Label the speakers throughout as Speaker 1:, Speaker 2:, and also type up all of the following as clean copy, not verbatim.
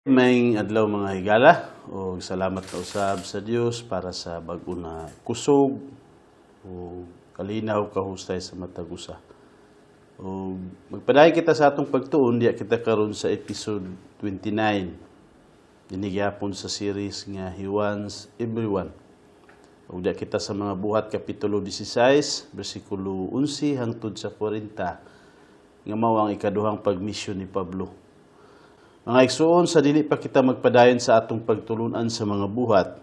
Speaker 1: Maayong adlaw, mga higala, o salamat na usab sa Dios para sa bag-o na kusog o kalinaw, kahustay sa matag usa. O magpadayon kita sa atong pagtuon diya kita karon sa episode 29. Dinhi gyapon sa series nga He Wants Everyone. Ug diya kita sa Mga Buhat kapitulo 16 bersikulo 11 hangtod sa 40 nga mao ang ikaduhang pagmisyon ni Pablo. Mga igsuon, sa dili pa kita magpadayon sa atong pagtulunan sa Mga Buhat,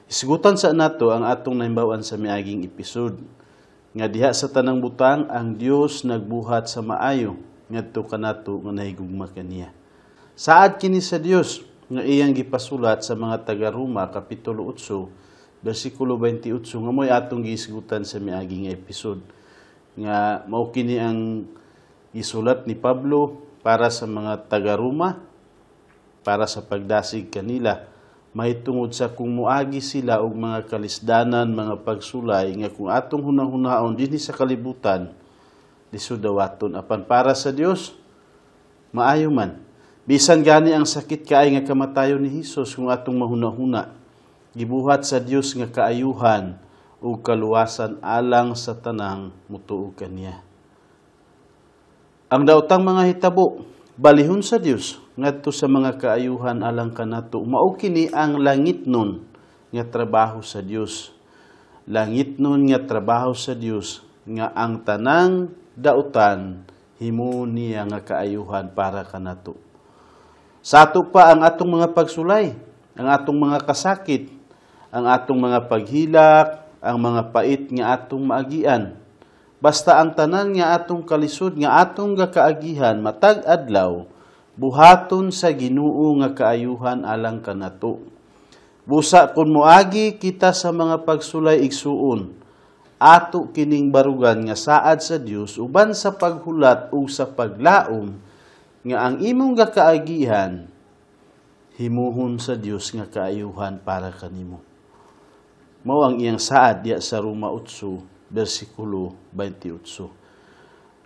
Speaker 1: isgutan sa nato ang atong nahimbawaan sa miaging episode nga diha sa tanang butang ang Dios nagbuhat sa maayo ngadto kanato nga nahigugma kaniya. Saad kini sa Dios nga iyang gipasulat sa mga taga-Roma kapitulo 8 bersikulo 28 nga mo'y atong giisgutan sa miaging episode, nga mao kini ang gisulat ni Pablo para sa mga taga-Roma para sa pagdasig kanila mahitungod sa kung moagi sila og mga kalisdanan, mga pagsulay nga kung atong hunang-hunaon dinhi sa kalibutan, lisod dawaton, apan para sa Dios maayo man. Bisan gani ang sakit kaay nga kamatayon ni Hesus, kung atong mahuna-huna, gibuhat sa Dios nga kaayuhan ug kaluwasan alang sa tanang mutuo kaniya. Ang daotang mga hitabo balihon sa Dios ngadto sa mga kaayuhan alang kanato. Mao kini ang langitnon nga trabaho sa Dios. Langitnon nga trabaho sa Dios nga ang tanang dautan himo niya nga kaayuhan para kanato. Sa ato pa ang atong mga pagsulay, ang atong mga kasakit, ang atong mga paghilak, ang mga pait nga atong maagian. Basta ang tanan nga atong kalisod nga atong gakaagihan matag adlaw, buhaton sa Ginoo nga kaayuhan alang kanato. Busa kung moagi kita sa mga pagsulay, igsuon, ato kining barugan nga saad sa Dios uban sa paghulat ug sa paglaom nga ang imong gakaagihan himuhon sa Dios nga kaayuhan para kanimo. Mao ang iyang saad diya sa Roma 8 bersikulo 28.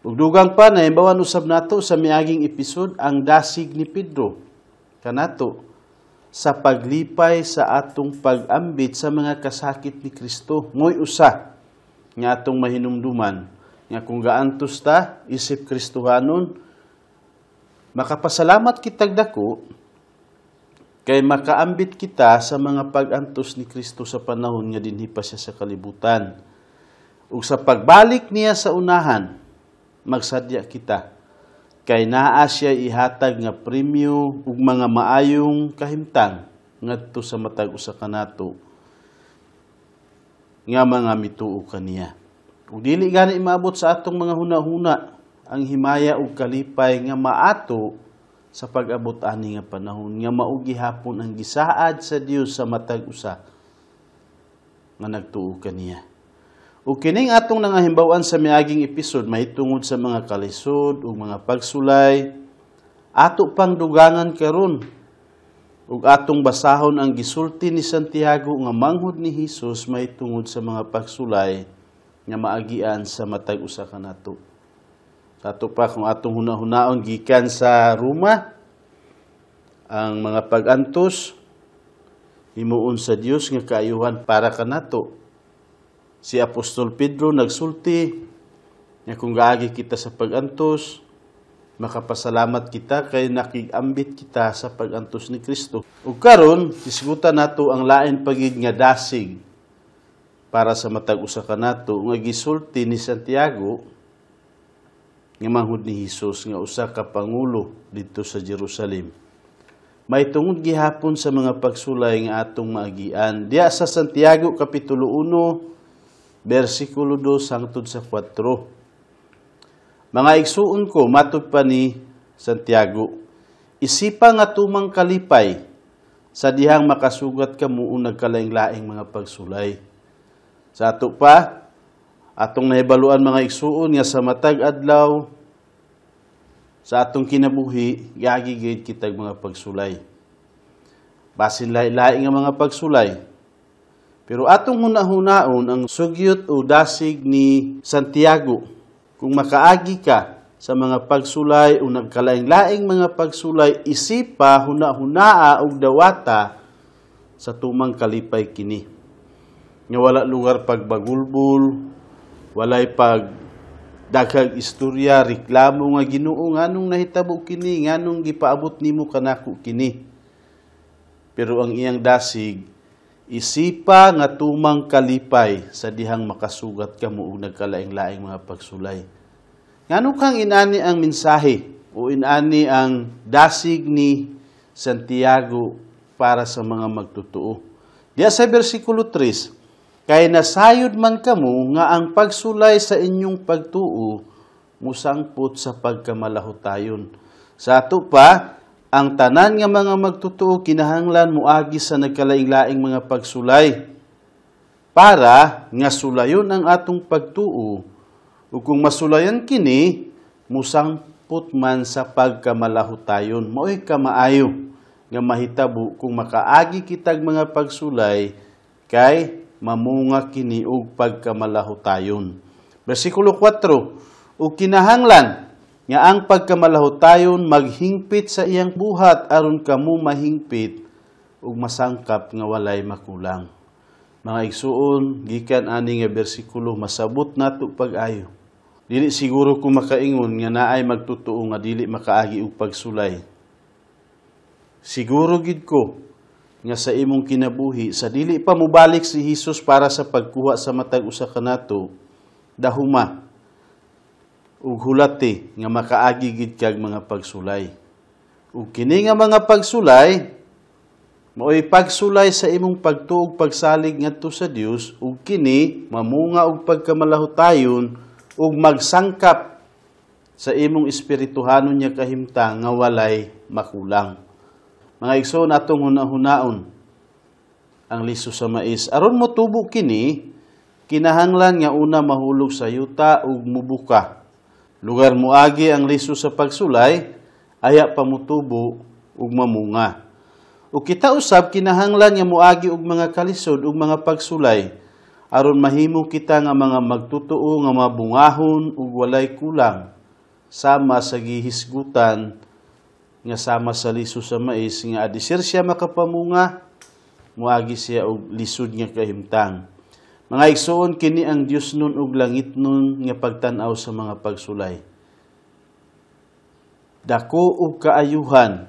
Speaker 1: Ug dugang pa, nahimbawan usab nato sa miaging episode ang dasig ni Pedro kanato sa paglipay sa atong pag-ambit sa mga kasakit ni Kristo. Mo'y usa nga atong mahinumduman nga kung gaantos ta isip Kristohanon, makapasalamat kitag dako kay makaambit kita sa mga pag-antos ni Kristo sa panahon nga dinhi pa siya sa kalibutan. Ug sa pagbalik niya sa unahan, magsadya kita kay naa siya ihatag nga premyo ug mga maayong kahimtang ngadto sa matag usa kanato nga mga mituo kaniya. Ug dili gani maabot sa atong mga hunahuna ang himaya ug kalipay nga maato sa pag-abot ani nga panahon nga mao gihapon ang gisaad sa Dios sa matag usa nga nagtuo kaniya. Ug kining atong nangahimbaw-an sa miaging episode mahitungod sa mga kalisod ug mga pagsulay, ato pang dugangan karon ug atong basahon ang gisulti ni Santiago nga manghod ni Hesus mahitungod sa mga pagsulay nga maagian sa matag usa kanato. Ato pa kung atong hunahunaon gikan sa Roma, ang mga pag-antos himuon sa Dios nga kaayuhan para kanato. Si Apostol Pedro nagsulti nga kung gaagi kita sa pag-antos, makapasalamat kita kay nakigambit kita sa pag-antos ni Kristo. Ug karon, isgutan nato ang lain pagid nga dasig para sa matag usa kanato nga gisulti ni Santiago nga manghod ni Hesus nga usa ka pangulo didto sa Jerusalem. May tungod gihapon sa mga pagsulay nga atong maagian. Diya sa Santiago kapitulo 1 bersikulo 2 hangtod sa 4. Mga igsuon ko, matud pa ni Santiago, isipa nga tumang kalipay sa dihang makasugat kamo o nagkalaing-laing mga pagsulay. Sa ato pa, atong nahibaluan, mga igsuon, nga sa matag adlaw sa atong kinabuhi, gagi gid kitag mga pagsulay. Basin lahi-lahi nga mga pagsulay. Pero atong hunahunaon ang sugyot o dasig ni Santiago. Kung makaagi ka sa mga pagsulay o nagkalaing-laing mga pagsulay, isipa, huna-hunaa ug dawata sa tumang kalipay kini. Nga wala lugar pagbagulbul, walay pag daghag istorya, reklamo nga, "Ginoo, nganong nahitabo kini? Nganong gipaabot nimo kanako kini?" Pero ang iyang dasig, isipa nga tumang kalipay sa dihang makasugat kamo og nagkalaing-laing mga pagsulay. Ngano kang inani ang mensahe o inani ang dasig ni Santiago para sa mga magtotoo? Diya sa versikulo 3, "Kay nasayod man kamo nga ang pagsulay sa inyong pagtuo musangpot sa pagkamalahutayon." Sa ato pa, ang tanan nga mga magtotoo kinahanglan muagi sa nagkalaing-laing mga pagsulay para nga sulayon ang atong pagtuo, ug kung masulayan kini, musangpot man sa pagkamalahutayon. Mao'y kamaayo nga mahitabo kung makaagi kitag mga pagsulay, kay mamunga kini og pagkamalahutayon. Versikulo 4, "Ug kinahanglan nga ang pagkamalahutayon maghingpit sa iyang buhat aron kamo mahingpit ug masangkap nga walay makulang." Mga igsuon, gikan ani nga bersikulo masabot nato pag-ayo. Dili siguro ko makaingon nga naay magtotoo nga dili makaagi og pagsulay. Siguro gid ko nga sa imong kinabuhi, sa dili pa mobalik si Hesus para sa pagkuha sa matag usa kanato, dahuma ug hulati nga makaagi gid kag mga pagsulay. Ug kini nga mga pagsulay mao'y pagsulay sa imong pagtuo ug pagsalig ngadto sa Dios, ug kini mamunga og pagkamalahutayon ug magsangkap sa imong espirituhanon nya kahimtang nga walay makulang. Mga igsoon, atong hunahunaon ang liso sa mais. Aron motubo kini, kinahanglan nga una mahulog sa yuta ug mubuka. Lugar moagi ang liso sa pagsulay, aya pa motubo ug mamunga. Ug kita usab kinahanglan nga moagi og mga kalisod ug mga pagsulay aron mahimo kita nga mga magtotoo nga mabungahon ug walay kulang, sama sa gihisgutan nga sama sa liso sa mais nga adisir siya makapamunga, moagi siya og lisod nga kahimtang. Mga igsoon, kini ang Dios nun ug langit nun nga pagtan-aw sa mga pagsulay. Dako og kaayuhan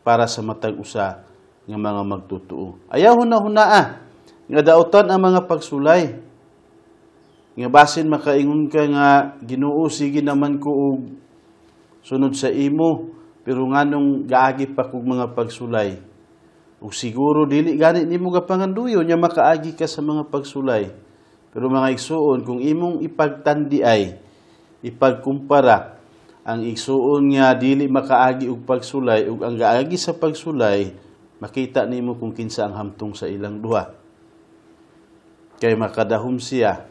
Speaker 1: para sa matag usa nga mga magtotoo. Ayaw hunahunaa nga dautan ang mga pagsulay. Nga basin makaingon ka nga, "Ginoo, sige naman ko og sunod sa imo, pero nganong gaagi pa kog mga pagsulay?" Ug siguro dili gani nimo gapanganduyo nya makaagi ka sa mga pagsulay. Pero mga igsuon, kung imong ipagtandi ay ipagkumpara ang igsuon nga dili makaagi og pagsulay ug ang gaagi sa pagsulay, makita nimo kung kinsa ang hamtong sa ilang duha. Kay makadahom siya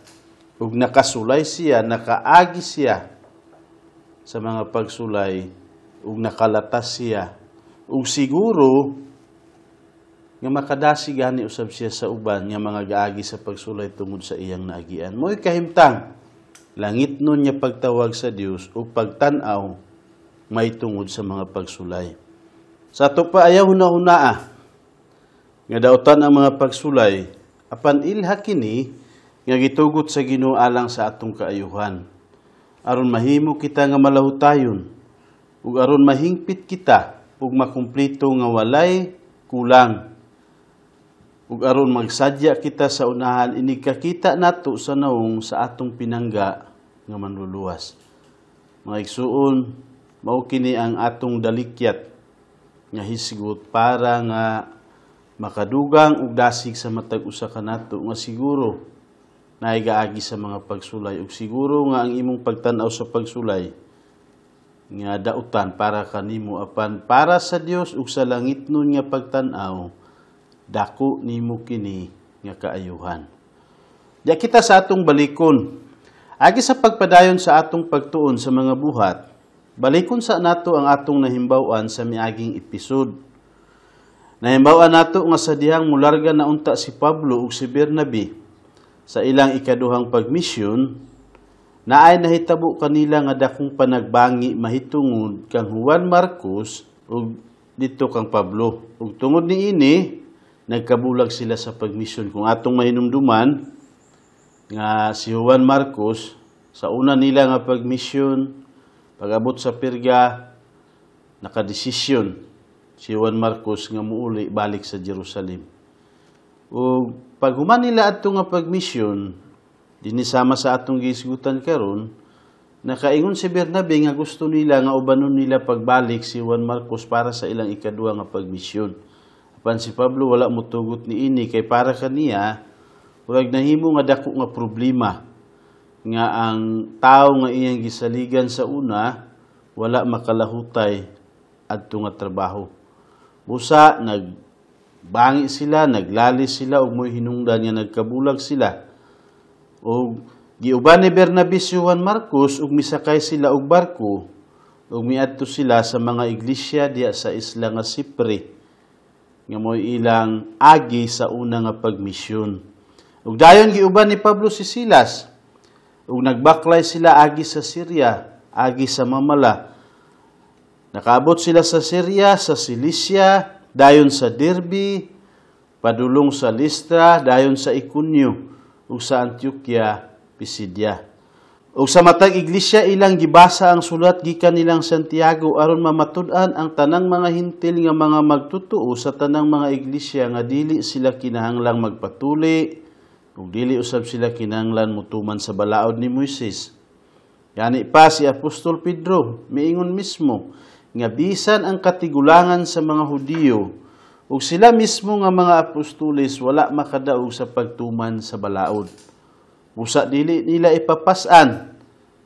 Speaker 1: ug nakasulay siya, nakaagi siya sa mga pagsulay ug nakalatas siya. Ug siguro nga makadasi gani usab siya sa uban nga mga gaagi sa pagsulay tungod sa iyang naagian. Mo'y kahimtang langit nun niya pagtawag sa Dios o pagtan-aw may tungod sa mga pagsulay. Sa ato pa, ayaw huna-hunaa nga dautan ang mga pagsulay, apan ilha kini nga gitugot sa Ginoo alang sa atong kaayuhan, aron mahimo kita nga malahutayon ug aron mahingpit kita ug makumplito nga walay kulang, ug aron magsadya kita sa unahan inikakita nato sa naong sa atong pinangga nga manluluwas. Mga igsuon, mao kini ang atong dalikyat nga hisgot para nga makadugang og dasig sa matag usa kanato nga siguro naay gaagi sa mga pagsulay, ug siguro nga ang imong pagtan-aw sa pagsulay nga dautan para kanimo, apan para sa Dios ug sa langit nun nga pagtan-aw, dako nimo kini nga kaayuhan. Diya kita sa atong balikon. Agi sa pagpadayon sa atong pagtuon sa mga buhat, balikon sa nato ang atong nahimbaw-an sa miaging episode. Nahimbaw-an nato nga sa dihang mularga na unta si Pablo ug si Bernabe sa ilang ikaduhang pagmisyon, Naay nahitabo kanila nga dakong panagbangi mahitungod kang Juan Marcos ug dito kang Pablo. Ug tungod niini nagkabulag sila sa pagmisyon. Kung atong mahinumduman nga si Juan Marcos sa una nila nga pagmisyon, pag-abot sa Perga, nakadesisyon si Juan Marcos nga muuli balik sa Jerusalem. Ug paghuman nila adto nga pagmisyon, dinhi sama sa atong gihisgutan karon, nakaingon si Bernabe nga gusto nila nga ubanon nila pagbalik si Juan Marcos para sa ilang ikaduha nga pagmisyon. Apan si Pablo wala motugot niini kay para kaniya murag nahimo nga dako nga problema nga ang tawo nga iyang gisaligan sa una wala makalahutay adto nga trabaho. Busa nagbangi sila, naglalis sila ug mo'y hinungdan nga nagkabulag sila. Og giuban ni Bernabe si Juan Marcos ug misakay sila og barko ug miadto sila sa mga iglesia diya sa isla nga Sipre nga mo'y ilang agi sa una nga pagmisyon. Ug dayon giuban ni Pablo si Silas ug nagbaklay sila agi sa Syria, agi sa Mamala. Nakaabot sila sa Syria, sa Cilicia, dayon sa Derbe, padulong sa Listra, dayon sa Iconio ug sa Antioquia, Pisidia. Ug sa matag iglesia ilang gibasa ang sulat gikan nilang Santiago aron mamatud-an ang tanang mga Hentil nga mga magtutoo sa tanang mga iglesia nga dili sila kinahanglang magpatuli ug dili usab sila kinahanglan motuman sa balaod ni Moises. Gani pa si Apostol Pedro miingon mismo nga bisan ang katigulangan sa mga Hudiyo ug sila mismo nga mga apostoles wala makadaog sa pagtuman sa balaod. Busa dili nila ipapas-an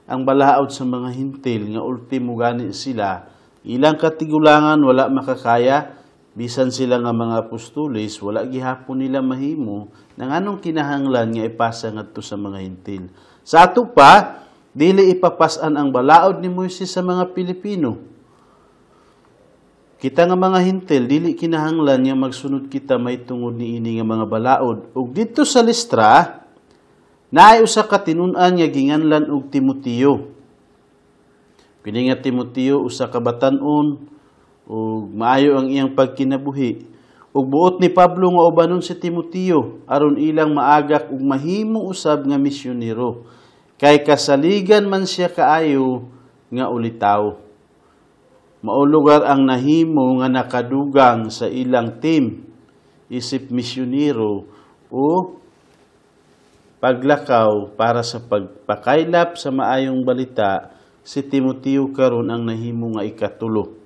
Speaker 1: ang balaod sa mga Hentil nga ultimo gani sila ilang katigulangan wala makakaya, bisan sila nga mga apostoles wala gihapon nila mahimo na nganong kinahanglan nga ipasa ngadto sa mga Hentil. Sa ato pa dili ipapas-an ang balaod ni Moises sa mga Pilipino. Kita nga mga Hentil dili kinahanglan nga magsunod kita may tungod niini nga mga balaod. Ug didto sa Listra naay usa ka tinun-an nga ginganlan og Timoteo. Kini nga Timoteo usa ka batan-on ug maayo ang iyang pagkinabuhi. Ug buot ni Pablo nga ubanon si Timoteo aron ilang maagak ug mahimo usab nga misyonero. Kay kasaligan man siya kaayo nga ulitaw. Mao lugar ang nahimo nga nakadugang sa ilang team isip misyonero o paglakaw para sa pagpakaylap sa maayong balita. Si Timoteo karon ang nahimo nga ikatulo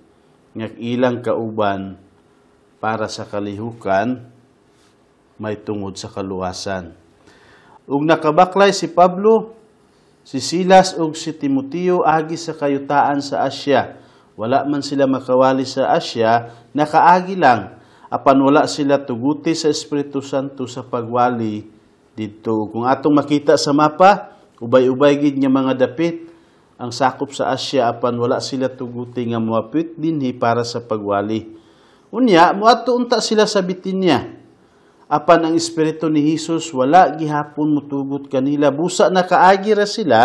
Speaker 1: nga ilang kauban para sa kalihukan may tungod sa kaluwasan. Ug nakabaklay si Pablo, si Silas ug si Timoteo agi sa kayutaan sa Asia. Wala man sila makawali sa Asia, nakaagi lang apan wala sila tuguti sa Espiritu Santo sa pagwali didto. Kung atong makita sa mapa, ubay-ubay gid nga mga dapit ang sakop sa Asia apan wala sila tuguti nga moapit dinhi para sa pagwali. Unya moadto unta sila sa Bitinia. Apan ang Espiritu ni Hesus wala gihapon motugot kanila. Busa nakaagi ra sila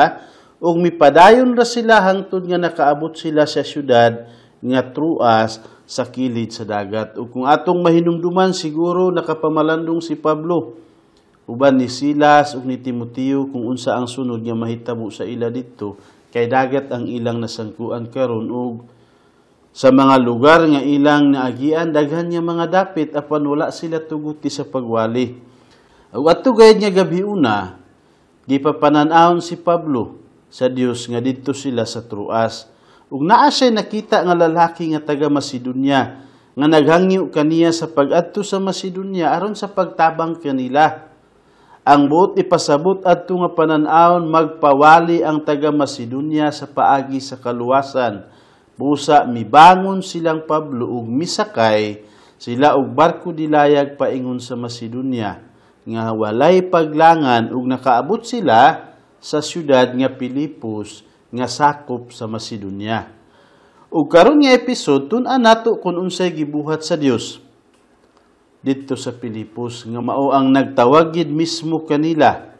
Speaker 1: ug mipadayon ra sila hangtod nga nakaabot sila sa syudad nga Troas sa kilid sa dagat. Ug kung atong mahinumduman, siguro nakapamalandong si Pablo uban ni Silas ug ni Timoteo kung unsa ang sunod nga mahitabo sa ila didto, kay dagat ang ilang nasangkuan karon ug sa mga lugar nga ilang naagian daghan nga mga dapit apan wala sila tuguti sa pagwali. Ug adto gayud nga gabi una, gipapanan-awon si Pablo sa Dios nga didto sila sa Troas. Ug naa siya nakita nga lalaki nga taga Macedonia nga naghangyo kaniya sa pag-adto sa Macedonia aron sa pagtabang kanila. Ang buot ipasabot adto nga panan-awon, magpawali ang taga Macedonia sa paagi sa kaluwasan. Busa mibangon silang Pablo ug misakay sila og barko dilayag paingon sa Macedonia nga walay paglangan ug nakaabot sila sa syudad nga Pilipos nga sakop sa Macedonia. Ug karon nga episode, tun-an nato kun unsay gibuhat sa Dios didto sa Pilipos nga mao ang nagtawag gid mismo kanila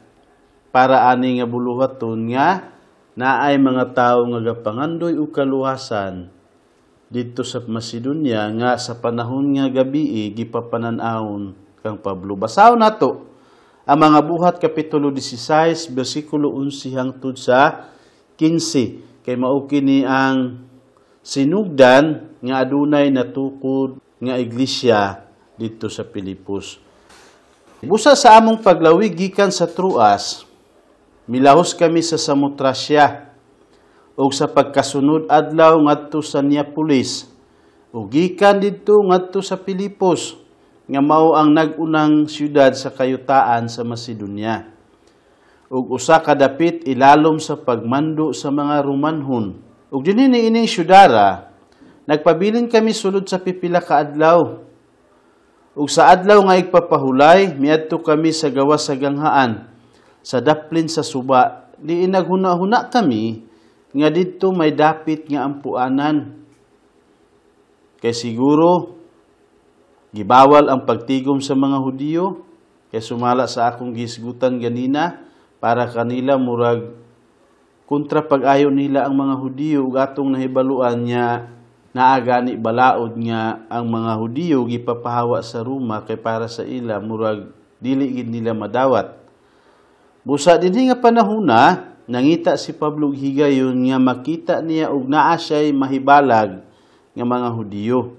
Speaker 1: para ani nga buluhaton nga Naay mga tawo nga gapangandoy og kaluwasan didto sa Macedonia nga sa panahon nga gabii gipapanan-awon kang Pablo. Basahon nato ang Mga Buhat kapitulo 16 bersikulo 11 hangtod sa 15 kay mao kini ang sinugdan nga adunay natukod nga iglesia didto sa Pilipos. Busa sa among paglawig gikan sa Troas, milahos kami sa Samotracia ug sa pagkasunod adlaw ngadto sa Neapolis ug gikan didto ngadto sa Pilipos nga mao ang nag-unang siyudad sa kayutaan sa Macedonia ug usa ka dapit ilalom sa pagmando sa mga Romanhon. Ug dinhi niining siyudara nagpabilin kami sulod sa pipila ka adlaw. Ug sa adlaw nga igpapahulay miadto kami sa gawas sa ganghaan sa daplin sa suba. Diin naghuna-huna kami nga didto may dapit nga ampuanan. Kay siguro gibawal ang pagtigom sa mga Hudiyo, kay sumala sa akong gihisgutan ganina, para kanila murag kontra pag-ayo nila ang mga Hudiyo ug atong nahibaluan nga naa gani balaod nga ang mga Hudiyo gipapahawa sa Roma kay para sa ila murag dili gid nila madawat. Busa dinhi nga panahona nangita si Pablo og higayon nga makita niya og naa siya'y mahibalag nga mga Hudiyo.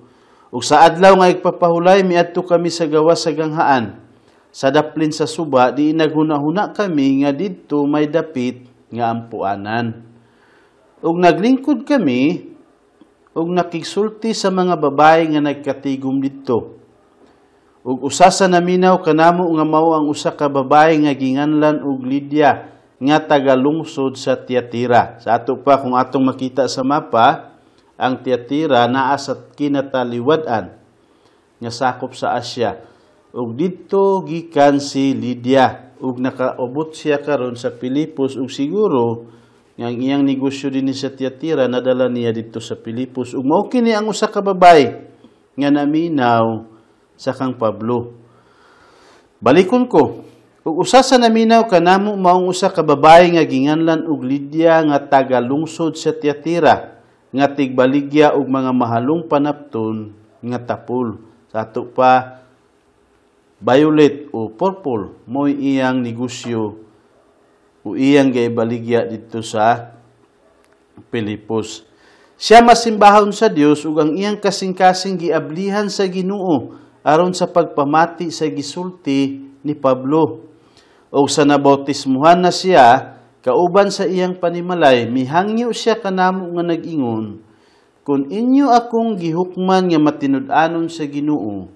Speaker 1: Ug sa adlaw nga igpapahulay miadto kami sa gawas sa ganghaan sa daplin sa suba, di naghuna-huna kami nga didto may dapit nga ampuanan. Ug naglingkod kami ug nakigsulti sa mga babae nga nagkatigom didto. Ug usa sa naminaw kanamo nga mao ang usa ka babae nga ginganlan og Lydia nga taga-lungsod sa Tiatira. Sa ato pa, kung atong makita sa mapa, ang Tiatira naa sa kinataliwad-an nga sakop sa Asia. Ug didto gikan si Lydia ug nakaubot siya karon sa Pilipos ug siguro nga ang iyang negosyo dinhi sa Tiatira nadala niya didto sa Pilipos. Ug mao kini ang usa ka babae nga naminaw sa kang Pablo. Balikon ko. Ug usa sa naminaw kanamo maong usa ka babae nga ginganlan og Lydia nga taga-lungsod sa Tiatira nga tigbaligya og mga mahalong panapton nga tapol. Sa ato pa, violet o purple mo'y iyang negosyo o iyang gaibaligya didto sa Pilipos. Siya masimbahon sa Dios ug ang iyang kasing-kasing giablihan sa Ginoo aron sa pagpamati sa gisulti ni Pablo. O sa nabautismuhan na siya kauban sa iyang panimalay, mihangyo siya kanamo nga nag-ingon, "Kun inyo akong gihukman nga matinud-anon sa Ginoo,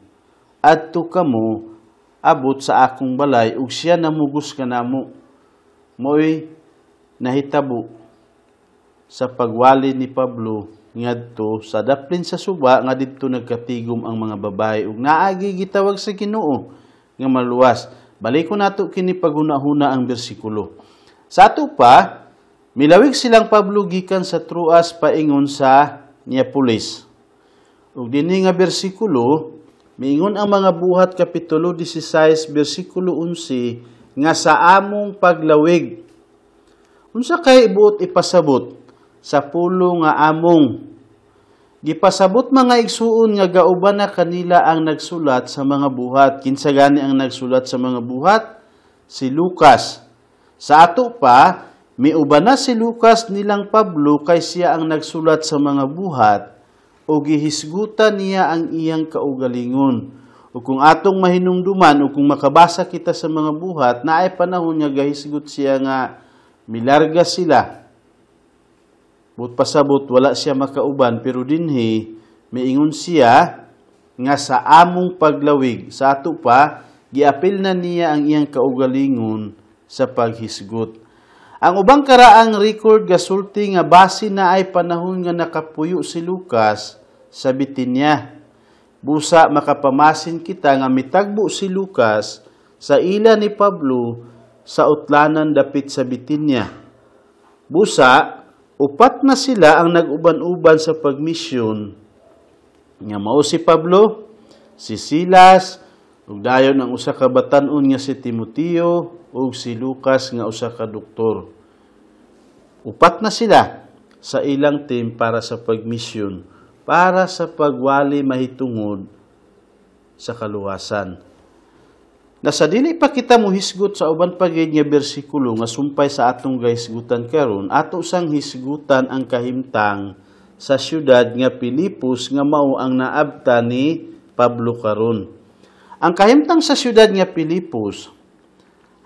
Speaker 1: adto kamo abot sa akong balay," ug siya namugos kanamo. Mo'y nahitabo sa pagwali ni Pablo ngadto sa daplin sa suba nga didto nagkatigom ang mga babae ug naagi gitawag sa Ginoo nga maluwas. Balikon nato kini paghuna-huna ang bersikulo. Sa ato pa, milawig silang Pablo gikan sa Troas paingon sa Neapolis. Ug dinhi nga bersikulo, miingon ang Mga Buhat kapitulo 16 bersikulo 11 nga sa among paglawig. Unsa kay buot ipasabot sa pulo nga among? Gipasabot, mga igsuon, nga gauban na kanila ang nagsulat sa Mga Buhat. Kinsa gani ang nagsulat sa Mga Buhat? Si Lucas. Sa ato pa, miuban na si Lucas nilang Pablo kay siya ang nagsulat sa Mga Buhat o gihisgutan niya ang iyang kaugalingon. O kung atong mahinumduman o kung makabasa kita sa Mga Buhat, naay panahon nga gahisgot siya nga milarga sila. But pasabot wala siya makauban, pero dinhi miingon siya nga sa among paglawig. Sa ato pa, giapil na niya ang iyang kaugalingon sa paghisgot. Ang ubang karaang record gasulti nga base na ay panahon nga nakapuyo si Lucas sa Bitinia. Busa makapamasin kita nga mitagbo si Lucas sa ila ni Pablo sa utlanan dapit sa Bitinia. Busa upat na sila ang nag-uban-uban sa pagmisyon nga mao si Pablo, si Silas, ug dayon ang usa ka batan-on nga si Timoteo ug si Lucas nga usa ka doktor. Upat na sila sa ilang team para sa pagmisyon, para sa pagwali mahitungod sa kaluwasan. Nasa dili pa kita mohisgot sa uban pa gid nga bersikulo nga sumpay sa atong gahisgutan karon, ato sang hisgutan ang kahimtang sa syudad nga Pilipos nga mao ang naabta ni Pablo karon. Ang kahimtang sa syudad nga Pilipos,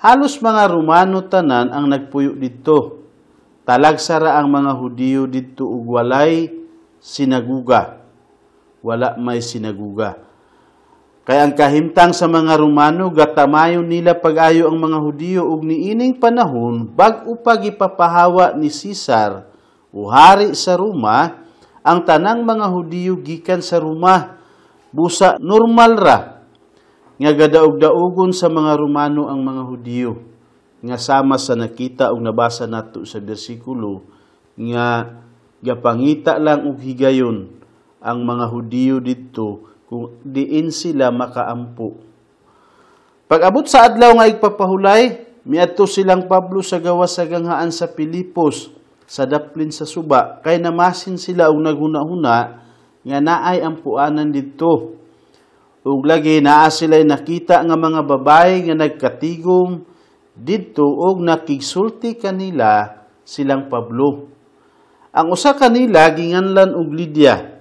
Speaker 1: halos mga Romano tanan ang nagpuyo didto. Talagsa ra ang mga Hudiyo didto ug walay sinaguga. Wala may sinaguga. Kay ang kahimtang sa mga Romano, gatamayon nila pag-ayo ang mga Hudiyo ug niining panahon bag-o pa gipapahawa ni Cesar o hari sa Roma ang tanang mga Hudiyo gikan sa Roma. Busa normal ra nga gadaog-daogon sa mga Romano ang mga Hudiyo, nga sama sa nakita ug nabasa nato sa bersikulo nga gapangita lang og higayon ang mga Hudiyo didto kung diin sila makaampo. Pag-abot sa adlaw nga igpapahulay, miadto silang Pablo sa gawas sa ganghaan sa Pilipos, sa daplin sa suba, kay namasin sila og naghuna-huna nga naay ampuanan didto. Ug lagi naa sila'y nakita nga mga babae nga nagkatigom didto og nakigsulti kanila silang Pablo. Ang usa kanila ginganlan og Lydia,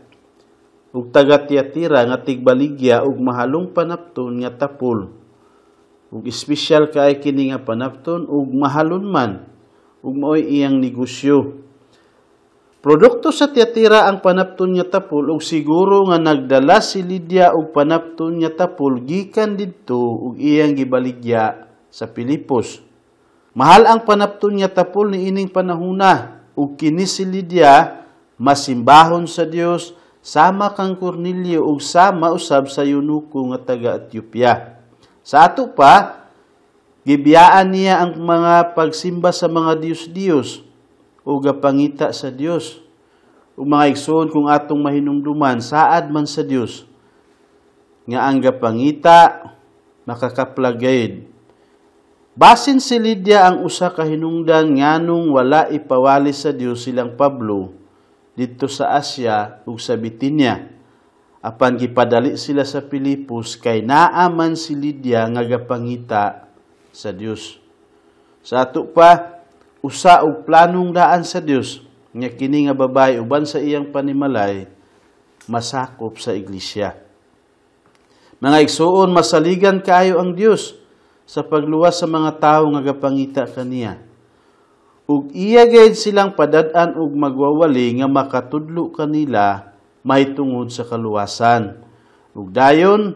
Speaker 1: ug taga Tiatira nga tigbaligya og mahalong panapton nga tapol. Ug espesyal kay kini nga panapton ug mahalon man, ug maoy iyang negosyo. Produkto sa Tiatira ang panapton nga tapol ug siguro nga nagdala si Lydia og panapton nga tapol gikan didto ug iyang gibaligya sa Pilipos. Mahal ang panapton nga tapol niining panahona ug kini si Lydia masimbahon sa Dios sama kang Cornelio ug sama usab sa eunuko nga taga Ethiopia. Sa ato pa, gibiyaan niya ang mga pagsimba sa mga Diyos-Diyos o gapangita sa Dios. Ug mga igsoon, kung atong mahinumduman, saad man sa Dios nga ang gapangita makakaplagayid. Basin si Lydia ang usa ka hinungdan nganong wala ipawali sa Dios silang Pablo didto sa Asia ug sa Bitinia. Apan gipadali sila sa Pilipos kay naa man si Lydia nga gapangita sa Dios. Sa ato pa, usa og planong daan sa Dios nga kini nga babae uban sa iyang panimalay masakop sa iglesia. Mga igsoon, masaligan kaayo ang Dios sa pagluwas sa mga tawo nga gapangita kaniya. Ug iya gayud silang padad-an og magwawali nga makatudlo kanila mahitungod sa kaluwasan. Ug dayon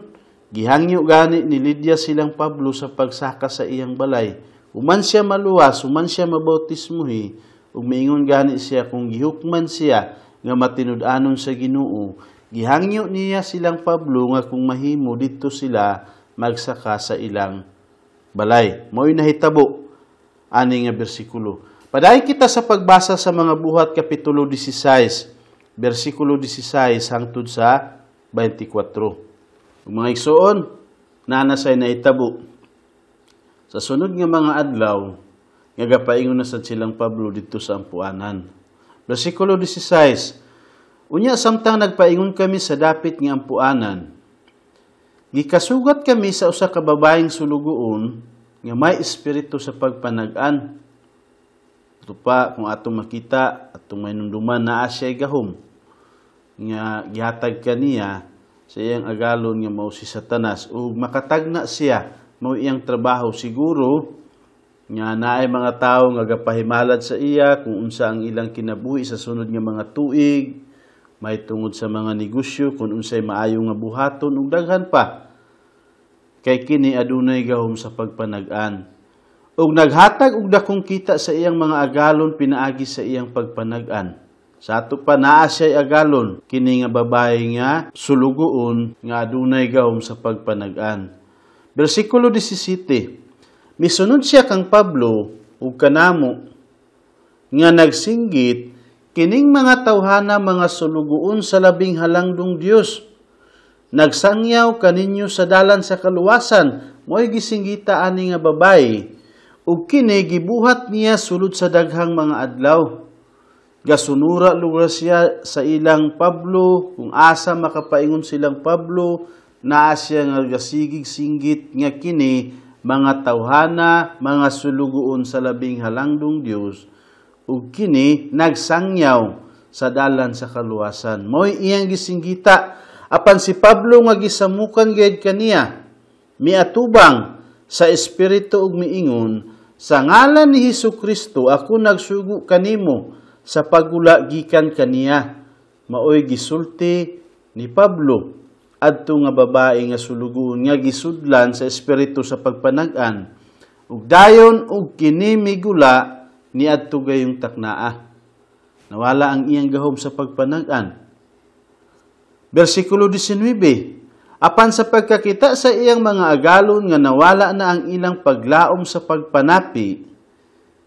Speaker 1: gihangyo gani ni Lydia silang Pablo sa pagsaka sa iyang balay. Human siya maluwas, human siya mabautismohi, ug miingon gani siya kung gihukman siya nga matinud-anon sa Ginoo, gihangyo niya silang Pablo nga kung mahimo didto sila magsaka sa ilang balay. Mao'y nahitabo ani nga bersikulo. Padayon kita sa pagbasa sa mga Buhat kapitulo 16, bersikulo 16 hangtod sa 24. Ug mga igsoon, naa na say nahitabo. Sa sunod nga mga adlaw, nga gapaingon na sad silang Pablo didto sa ampuanan. Bersikulo 16, unya samtang nagpaingon kami sa dapit nga ampuanan, gikasugat kami sa usa ka babaeng sulugoon nga may espiritu sa pagpanag-an. Ito pa, kung atong makita, atong mainumduman, naa siya'y gahom nga gihatag kaniya sa iyang agalon nga mao si Satanas, ug makatagna siya, mao iyang trabaho. Siguro nga naay mga tawo nga gapahimalad sa iya kung unsa ang ilang kinabuhi sa sunod nga mga tuig, may tungod sa mga negosyo, kung unsay maayo nga buhaton ug daghan pa. Kay kini adunay gahom sa pagpanag-an. Ug naghatag og dakong kita sa iyang mga agalon pinaagi sa iyang pagpanag-an. Sa ato pa, naa siya'y agalon kini nga babae nga sulugoon nga adunay gahom sa pagpanag-an. Bersikulo 17, misunod siya kang Pablo ug kanamo nga nagsinggit, kining mga tawhana mga sulugoon sa labing halangdong Dios. Nagsangyaw kaninyo sa dalan sa kaluwasan. Mo'y gisinggita ani nga babae. Ug kini gibuhat niya sulod sa daghang mga adlaw. Gasunura lugar siya sa ilang Pablo, kung asa makapaingon silang Pablo, naa siya nga gasigig singgit nga kini mga tawhana, mga sulugoon sa labing halangdong Dios, ug kini nagsangyaw sa dalan sa kaluwasan. Mo'y iyang gisinggita. Apan si Pablo nga gisamukan gayud kaniya, miatubang sa espiritu ug miingon, "Sa ngalan ni Hesus Kristo ako nagsugo kanimo sa paggula gikan kaniya." Maoy gisulti ni Pablo adto nga babae nga sulugoon nga gisudlan sa espiritu sa pagpanag-an, ug dayon og kini migula niadto gayong taknaa. Nawala ang iyang gahom sa pagpanag-an. Versikulo 19. Apan sa pagkakita sa iyang mga agalon nga nawala na ang ilang paglaom sa pagpanapi,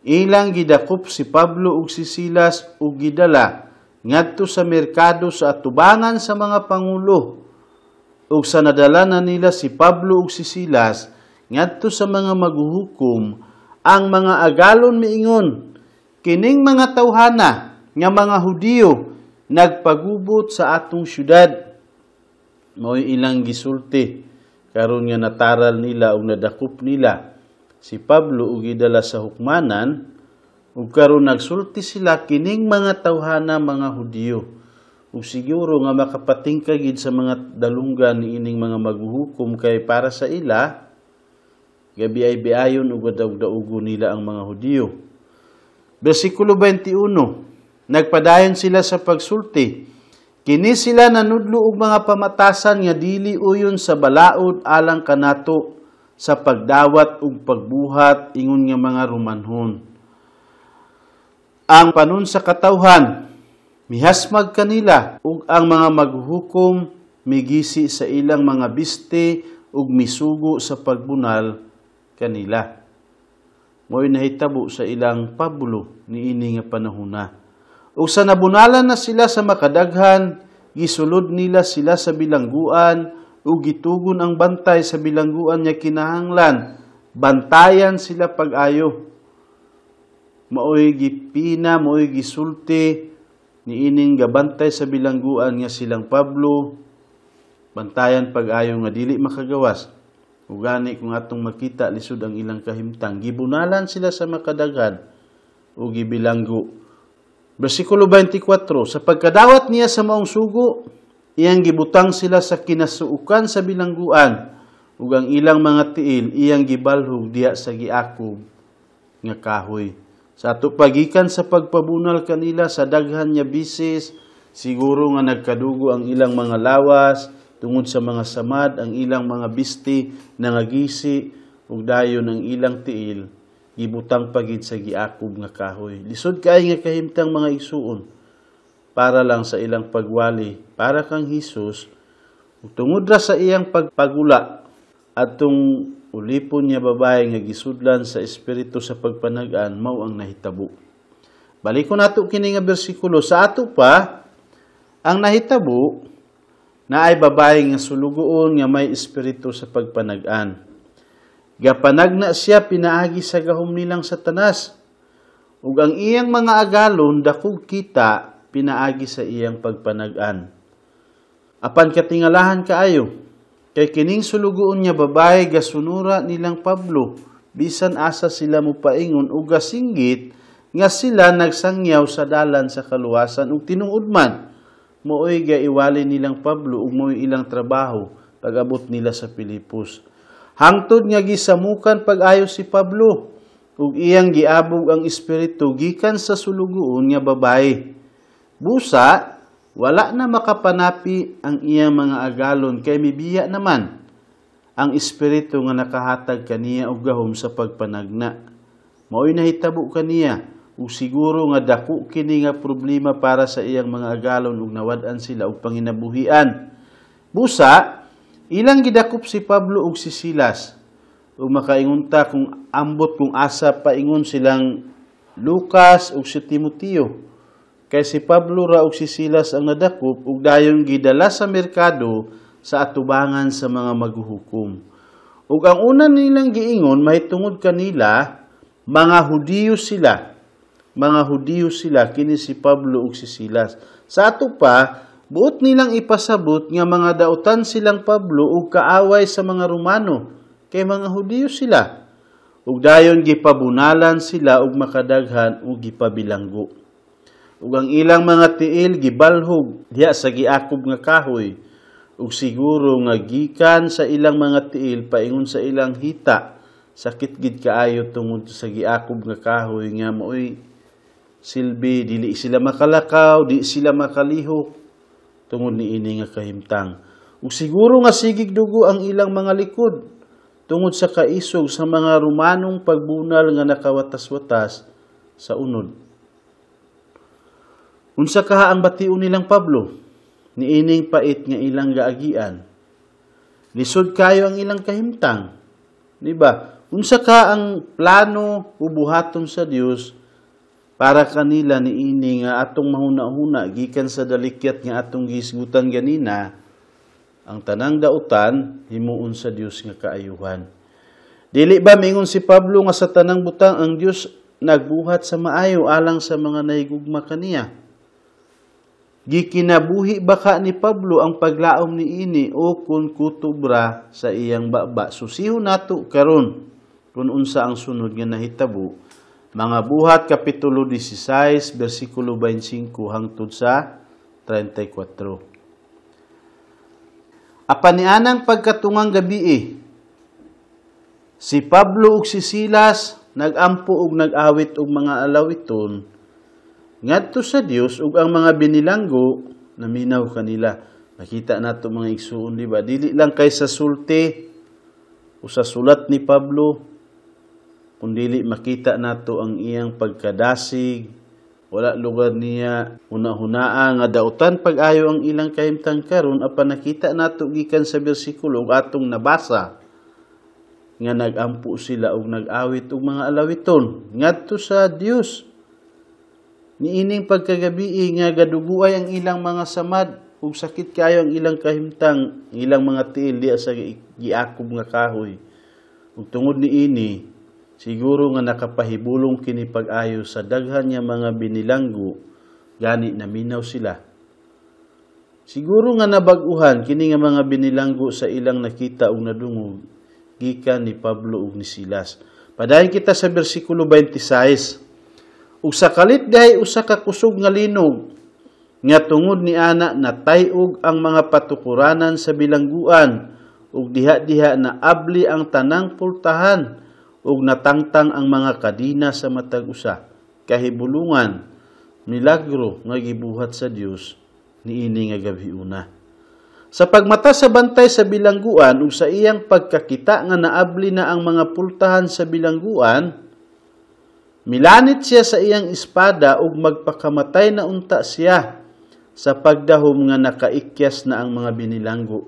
Speaker 1: ilang gidakop si Pablo ug si Silas ug gidala ngadto sa merkado sa atubangan sa mga pangulo. Ug sa nadala na nila si Pablo ug si Silas ngadto sa mga maghuhukom, ang mga agalon miingon, "Kining mga tawhana nga mga Hudiyo nagpagubot sa atong syudad." Mao'y ilang gisulti karon nga nataral nila ug nadakop nila si Pablo ug gidala sa hukmanan, ug karon nagsulti sila, kining mga tawhana mga Hudiyo. Ug siguro nga makapatingka gid sa mga dalunggan niining mga maghuhukom kay para sa ila gabi ay biayon ug daog-daugo nila ang mga Hudiyo. Versikulo 21, nagpadayon sila sa pagsulti, "Kini sila nanudlo og mga pamatasan nga dili uyon sa balaod alang kanato sa pagdawat ug pagbuhat ingon nga mga Romanhon." Ang panon sa katawhan mihasmag kanila, ug ang mga maghuhukom migisi sa ilang mga biste ug misugo sa pagbunal kanila. Mo'y nahitabo sa ilang Pablo niini nga panahona. Ug sa nabunalan na sila sa makadaghan, gisulod nila sila sa bilangguan ug gitugon ang bantay sa bilangguan nga kinahanglan bantayan sila pag-ayo. Maoy gipina, maoy gisulti niining gabantay sa bilangguan nga silang Pablo bantayan pag-ayo nga dili makagawas. Ug gani kung atong makita, lisod ang ilang kahimtang. Gibunalan sila sa makadaghan ug gibilanggo. Versikulo 24, sa pagkadawat niya sa maong sugo, iyang gibutang sila sa kinasuokan sa bilangguan, ug ang ilang mga tiil iyang gibalhog diha sa giakob nga kahoy. Sa ato pagikan sa pagpabunal kanila sa daghan nga bisis, siguro nga nagkadugo ang ilang mga lawas tungod sa mga samad, ang ilang mga bisti nangagisi, ug dayon ang ilang tiil gibutang pagid sa giakob nga kahoy. Lisod kay nga kahimtang, mga igsuon, para lang sa ilang pagwali para kang Hesus. Ug tungod ra sa iyang pagpagula atong ulipon niya babae nga gisudlan sa espiritu sa pagpanag-an, mao ang nahitabo. Balikon nato kini nga bersikulo. Sa ato pa ang nahitabo na ay babae nga sulugoon nga may espiritu sa pagpanag-an. Gapanagna siya pinaagi sa gahom nilang Satanas, ug ang iyang mga agalon dakog kita pinaagi sa iyang pagpanag-an. Apan katingalahan kaayo, kay kining sulugoon nga babae gasunura nilang Pablo bisan asa sila mopaingon ug gasinggit nga sila nagsangyaw sa dalan sa kaluwasan. Ug tinuod man, mooy gaiwali nilang Pablo ug mooy ilang trabaho pag-abot nila sa Pilipos. Hangtod nga gisamukan pag-ayo si Pablo ug iyang giabog ang espiritu gikan sa sulugoon nga babae. Busa wala na makapanapi ang iyang mga agalon kay mibiya naman ang espiritu nga nakahatag kaniya og gahom sa pagpanagna. Maoy nahitabo kaniya, ug siguro nga dako kini nga problema para sa iyang mga agalon ug nawad-an sila og panginabuhian. Busa ilang gidakop si Pablo ug si Silas, ug makaingon ta kung ambot kung asa paingon silang Lucas ug si Timoteo. Kay si Pablo ra ug si Silas ang nadakop ug dayon gidala sa merkado sa atubangan sa mga maghuhukom. Ug ang una nilang giingon mahitungod kanila, Mga Hudiyo sila. Mga Hudiyo sila kini si Pablo ug si Silas. Sa ato pa, buot nilang ipasabot nga mga dautan silang Pablo ug kaaway sa mga Romano kay mga Hudiyo sila. Ug dayon gipabunalan sila og makadaghan ug gipabilanggo. Ug ang ilang mga tiil gibalhog diha sa giakob nga kahoy, ug siguro nga gikan sa ilang mga tiil paingon sa ilang hita, sakit gid kaayo tungod sa giakob nga kahoy nga maoy silbi dili sila makalakaw, di sila makalihok tungod niini nga kahimtang. Ug siguro nga sigig dugo ang ilang mga likod tungod sa kaisog sa mga Romanong pagbunal nga nakawatas-watas sa unod. Unsa kaha ang bation nilang Pablo niining pait nga ilang gaagian? Lisod kayo ang ilang kahimtang, di ba? Unsa ka ang plano o buhaton sa Dios para kanila niini nga atong mahuna-huna gikan sa dalikyat nga atong gihisgutan ganina? Ang tanang dautan himuon sa Dios nga kaayuhan. Dili ba mingon si Pablo nga sa tanang butang ang Dios nagbuhat sa maayo alang sa mga nahigugma kaniya? Gikinabuhi ba ka ni Pablo ang paglaom niini o kun kutubra sa iyang baba? Susihon nato karon kung unsa ang sunod nga nahitabo. Mga Buhat kapitulo 16 bersikulo 25 hangtod sa 34. Apan nianang pagkatungang gabii, si Pablo ug si Silas nagampo ug nag-awit og mga alawiton ngadto sa Dios, ug ang mga binilanggo naminaw kanila. Makita nato, mga igsuon, di ba? Dili lang kay sa sulti o sa sulat ni Pablo, kundili makita nato ang iyang pagkadasig. Wala lugar niya hunahunaa nga dautan pag-ayo ang ilang kahimtang karon, apan nakita nato gikan sa bersikulo ug atong nabasa nga nagampo sila og nag-awit og mga alawiton ngadto sa Dios. Niining pagkagabii nga gaduguay ang ilang mga samad ug sakit kayo ang ilang kahimtang, ilang mga tiil diha sa giakob nga kahoy. Ug tungod niini, siguro nga nakapahibulong kini pag-ayo sa daghan nga mga binilanggo, gani naminaw sila. Siguro nga nabag-uhan kini nga mga binilanggo sa ilang nakita ug nadungog gikan ni Pablo ug ni Silas. Padayon kita sa bersikulo 26. Ug sa kalit dihay usa ka kusog nga linog nga tungod ni ana natay-og ang mga patukuranan sa bilangguan, ug diha-diha na abli ang tanang pultahan ug natangtang ang mga kadina sa matag usa. Kahibulungan, milagro nga gibuhat sa Dios niini nga gabiuna. Sa pagmata sa bantay sa bilangguan ug sa iyang pagkakita nga naabli na ang mga pultahan sa bilangguan, milanit siya sa iyang espada ug magpakamatay na unta siya sa pagdahom nga nakaikyas na ang mga binilanggo.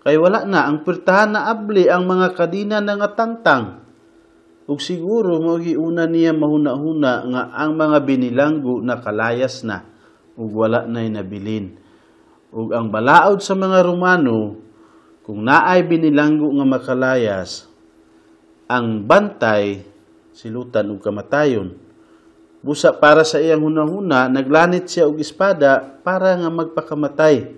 Speaker 1: Kay wala na ang pultahan, na abli ang mga kadina na nga tangtang. Ug siguro mao giuna niya mahuna-huna nga ang mga binilanggo nakalayas na ug wala na'y nabilin. Ug ang balaod sa mga Romano, kung naay binilanggo nga makalayas, ang bantay silutan og kamatayon. Busa para sa iyang hunahuna, naglanit siya og espada para nga magpakamatay.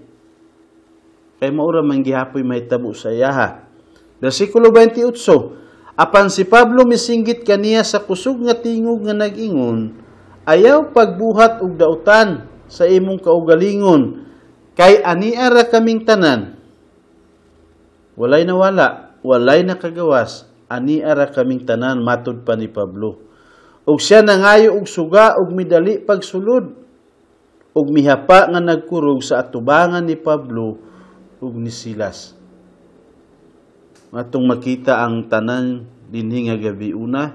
Speaker 1: Kay maura man gihapoy mahitabo sa iyaha. Versikulo 28, apan si Pablo misinggit kaniya sa kusog nga tingog nga nag-ingon, ayaw pagbuhat og dautan sa imong kaugalingon, kay ania ra kaming tanan. Walay nawala, walay nakagawas, ania ra kaming tanan, matud pa ni Pablo. Ug siya nangayo og suga ug midali pagsulod, ug mihapa nga nagkurog sa atubangan ni Pablo ug ni Silas. Matong makita ang tanan dinhi nga gabi una,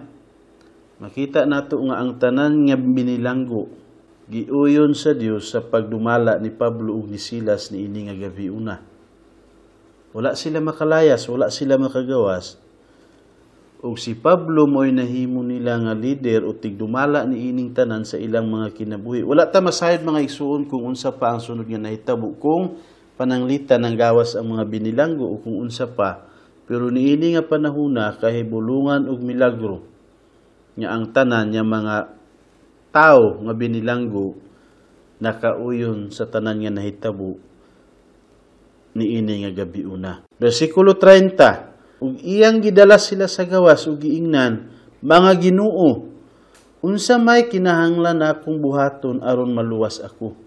Speaker 1: makita nato nga ang tanan nga binilanggo giuyon sa Dios sa pagdumala ni Pablo ug ni Silas niini nga gabi una. Wala sila makalayas, wala sila makagawas. Ug si Pablo mo'y nahimo nila nga leader o tigdumala ni ining tanan sa ilang mga kinabuhi. Wala ta masayod, mga igsuon, kung unsa pa ang sunod nga nahitabo, kung pananglitan ng gawas ang mga binilanggo o kung unsa pa. Pero niini nga panahuna, kahibulungan og milagro. nga ang tanan nga mga tao nga binilanggo nakauyon sa tanan nga nahitabo niini nga gabi una. Versikulo 30, ug iyang gidala sila sa gawas ug giingnan, "Mga Ginoo, unsa may kinahanglan akong buhaton aron maluwas ako?"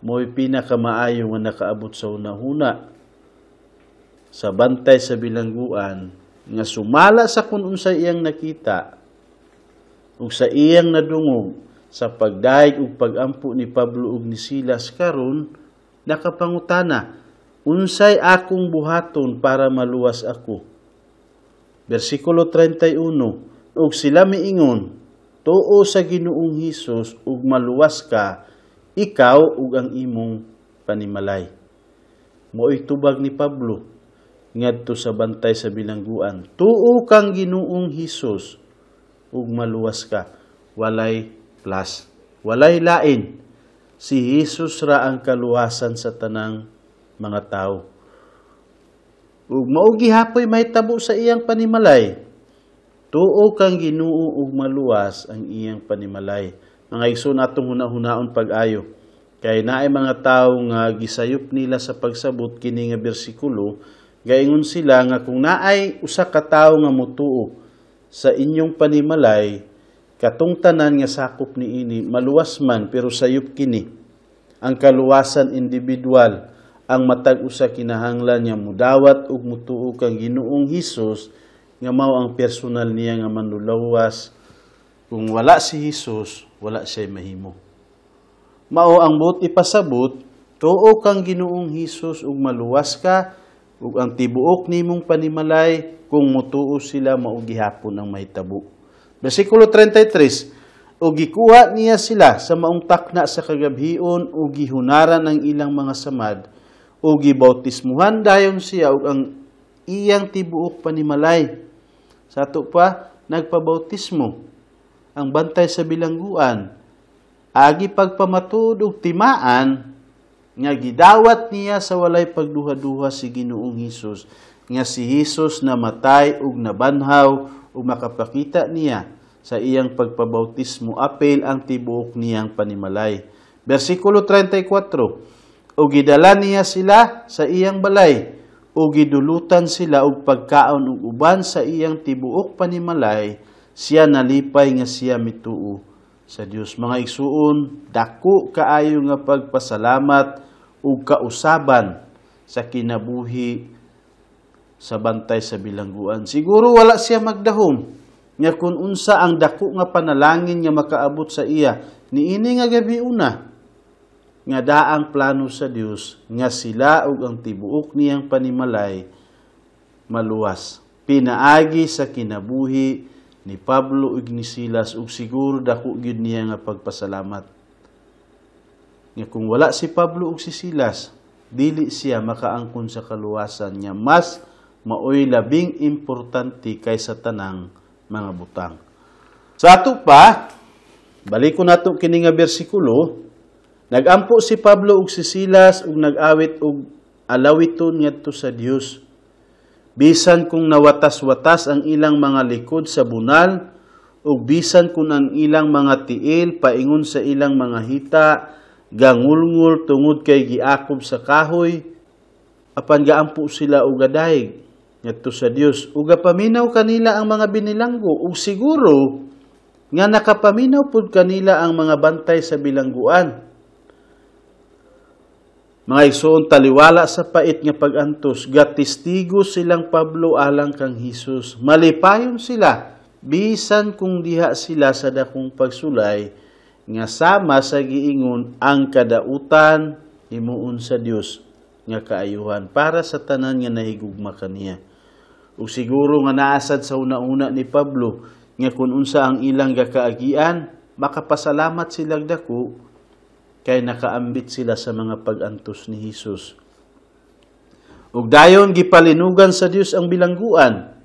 Speaker 1: Mo'y pinakamaayo nga nakaabot sa hunahuna sa bantay sa bilangguan nga sumala sa kung unsay iyang nakita ug sa iyang nadungog sa pagdayeg ug pagampo ni Pablo ug ni Silas. Karon nakapangutana, "Unsay akong buhaton para maluwas ako?" Versikulo 31, ug sila miingon, "Tuo sa Ginoong Hesus ug maluwas ka, ikaw ug ang imong panimalay." Mo'y tubag ni Pablo ngadto sa bantay sa bilangguan, "Tuo kang Ginoong Hesus ug maluwas ka." Walay plus, walay lain. Si Hesus ra ang kaluwasan sa tanang mga tao. Ug mao gihapoy mahitabo sa iyang panimalay. Tuo kang Ginoo ug maluwas ang iyang panimalay. Mga igsoon, atong hunahunaon pag-ayo. Kay naay mga tawo nga gisayop nila sa pagsabot kini nga bersikulo, gaingon sila nga kung naay usa ka tawo nga motuo sa inyong panimalay, katong tanan nga sakop niini maluwas man, pero sayop kini. Ang kaluwasan individual, ang matag usa kinahanglan nga mudawat ug mutuo kang Ginoong Hesus nga mao ang personal niya nga manlulawas. Kung wala si Hesus, wala siya mahimo. Mao ang buot ipasabot, tuo kang Ginoong Hesus ug maluwas ka ug ang tibuok nimong panimalay. Kung mutuo sila, mao gihapon ang mahitabo. Versikulo 33, ug gikuha niya sila sa maong takna sa kagabhion ug gihunaran ang ilang mga samad ug gibautismuhan dayon siya ug ang iyang tibuok panimalay. Sa ato pa, nagpabautismo ang bantay sa bilangguan agi pagpamatuod og timaan nga gidawat niya sa walay pagduha-duha si Ginoong Hesus, nga si Hesus namatay ug nabanhaw ug makapakita niya sa iyang pagpabautismo apil ang tibuok niyang panimalay. Versikulo 34, ug gidala niya sila sa iyang balay ug gidulutan sila og pagkaon ug uban sa iyang tibuok panimalay, siya nalipay nga siya mituo sa Dios. Mga igsuon, dako kaayo nga pagpasalamat ug kausaban sa kinabuhi sa bantay sa bilangguan. Siguro wala siya magdahom nga kung unsa ang dako nga panalangin nga makaabot sa iya niini nga gabi una, nga daang plano sa Dios nga sila ug ang tibuok niyang panimalay maluwas pinaagi sa kinabuhi ni Pablo ug ni Silas. Ug siguro dako gyud niya nga pagpasalamat nga kung wala si Pablo ug si Silas, dili siya makaangkon sa kaluwasan nga mas maoy labing importante kaysa tanang mga butang. Sa ato pa, balikon nato kini nga bersikulo, nagampo si Pablo ug si Silas ug nag-awit og alawiton ngadto sa Dios. Bisan kung nawatas-watas ang ilang mga likod sa bunal, ug bisan kung ang ilang mga tiil paingon sa ilang mga hita gangulngul tungod kay giakob sa kahoy, apan gaampo sila og gadayeg ngadto sa Dios. Ug gapaminaw kanila ang mga binilanggo, ug siguro nga nakapaminaw pud kanila ang mga bantay sa bilangguan. Mga igsoon, taliwala sa pait nga pag-antos, gatestigo silang Pablo alang kang Hesus. Malipayon sila bisan kung diha sila sa dakong pagsulay nga sama sa giingon ang kadautan himuon sa Dios nga kaayuhan para sa tanan nga nahigugma kaniya. Ug siguro nga naasad sa una-una ni Pablo nga kun unsa ang ilang gakaagian, makapasalamat silang dako kay nakaambit sila sa mga pag-antos ni Hesus. Ug dayon gipalinugan sa Dios ang bilangguan,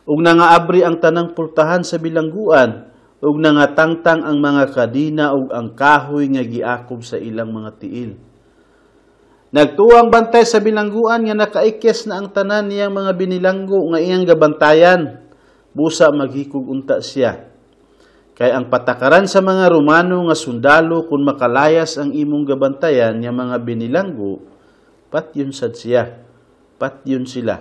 Speaker 1: ug nangaabri ang tanang pultahan sa bilangguan, ug nangatangtang ang mga kadina ug ang kahoy nga giakob sa ilang mga tiil. Nagtuwang bantay sa bilangguan nga nakaikyas na ang tanan niyang mga binilanggo nga iyang gabantayan. Busa maghikog unta siya. Kay ang patakaran sa mga Romano nga sundalo, kung makalayas ang imong gabantayan nga mga binilanggo, patyon sad siya. Patyon sila.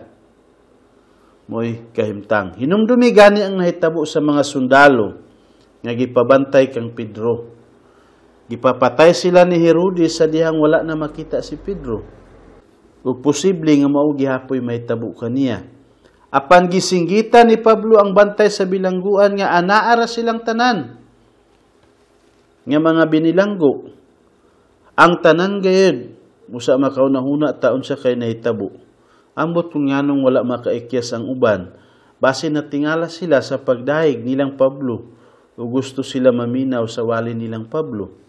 Speaker 1: Mo'y kahimtang. Hinumdumi gani ang nahitabo sa mga sundalo nga gipabantay kang Pedro. Gipapatay sila ni Herodes sa dihang wala na makita si Pedro. Ug posible nga mao gihapoy mahitabo kaniya. Apan gisinggitan ni Pablo ang bantay sa bilangguan nga anaa ra silang tanan nga mga binilanggo. Ang tanan gayud usa makaunahuna taon sa kay nahitabo. Ambot kung nganong wala makaikyas ang uban, basin natingala sila sa pagdahig nilang Pablo o gusto sila maminaw sa wali nilang Pablo.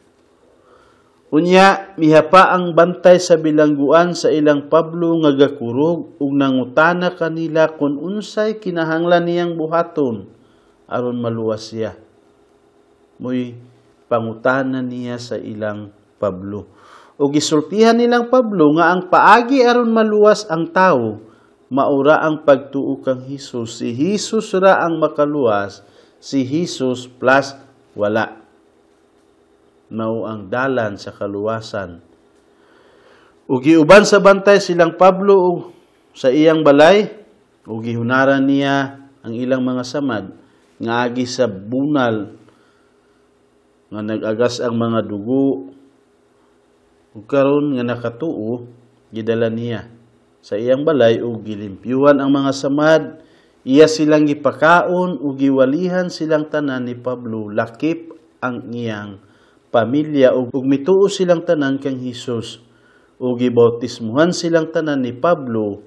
Speaker 1: Unya, mihapa ang bantay sa bilangguan sa ilang Pablo nga gakurog ug nangutana kanila kung unsay kinahanglan niyang buhaton aron maluwas siya. Mo'y pangutana niya sa ilang Pablo. O gisultihan nilang Pablo nga ang paagi aron maluwas ang tao, maura ang pagtuo kang Hesus. Si Hesus ra ang makaluwas, si Hesus plus wala. Mao ang dalan sa kaluwasan. Ug giuban sa bantay silang Pablo ug sa iyang balay, ug gihunaran niya ang ilang mga samad nga agi sa bunal nga nag-agas ang mga dugo. Ug karon nga nakatuo, gidala niya sa iyang balay ug gilimpyuhan ang mga samad. Iya silang gipakaon ug giwalihan silang tanan ni Pablo, lakip ang iyang pamilya, ug mituo silang tanan kang Hesus, ug gibautismuhan silang tanan ni Pablo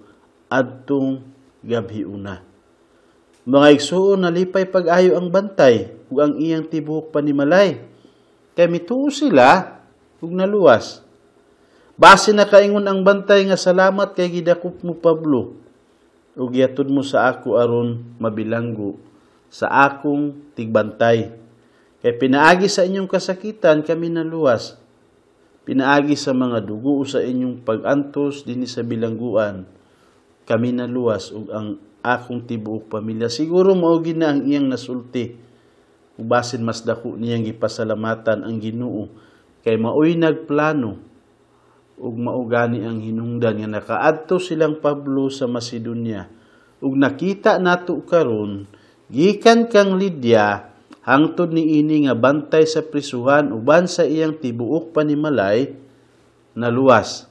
Speaker 1: adtong gabhiuna. Mga igsuon, nalipay pag-ayo ang bantay ug ang iyang tibuok panimalay kay mituo sila ug naluwas. Base na kaingon ang bantay nga salamat kay gidakop mo Pablo ug giatod mo sa ako aron mabilanggo sa akong tigbantay. Kay pinaagi sa inyong kasakitan kami naluwas. Pinaagi sa mga dugo sa inyong pag-antos dinhi sa bilangguan kami naluwas ug ang akong tibuok pamilya. Siguro mao gid na ang iyang nasulti. Ug basin mas dako niyang gipasalamatan ang Ginoo kay maoy nagplano ug mao gani ang hinungdan nga nakaadto silang Pablo sa Macedonia. Ug nakita nato karon gikan kang Lydia hangtod niini nga bantay sa prisuhan uban sa iyang tibuok panimalay naluwas.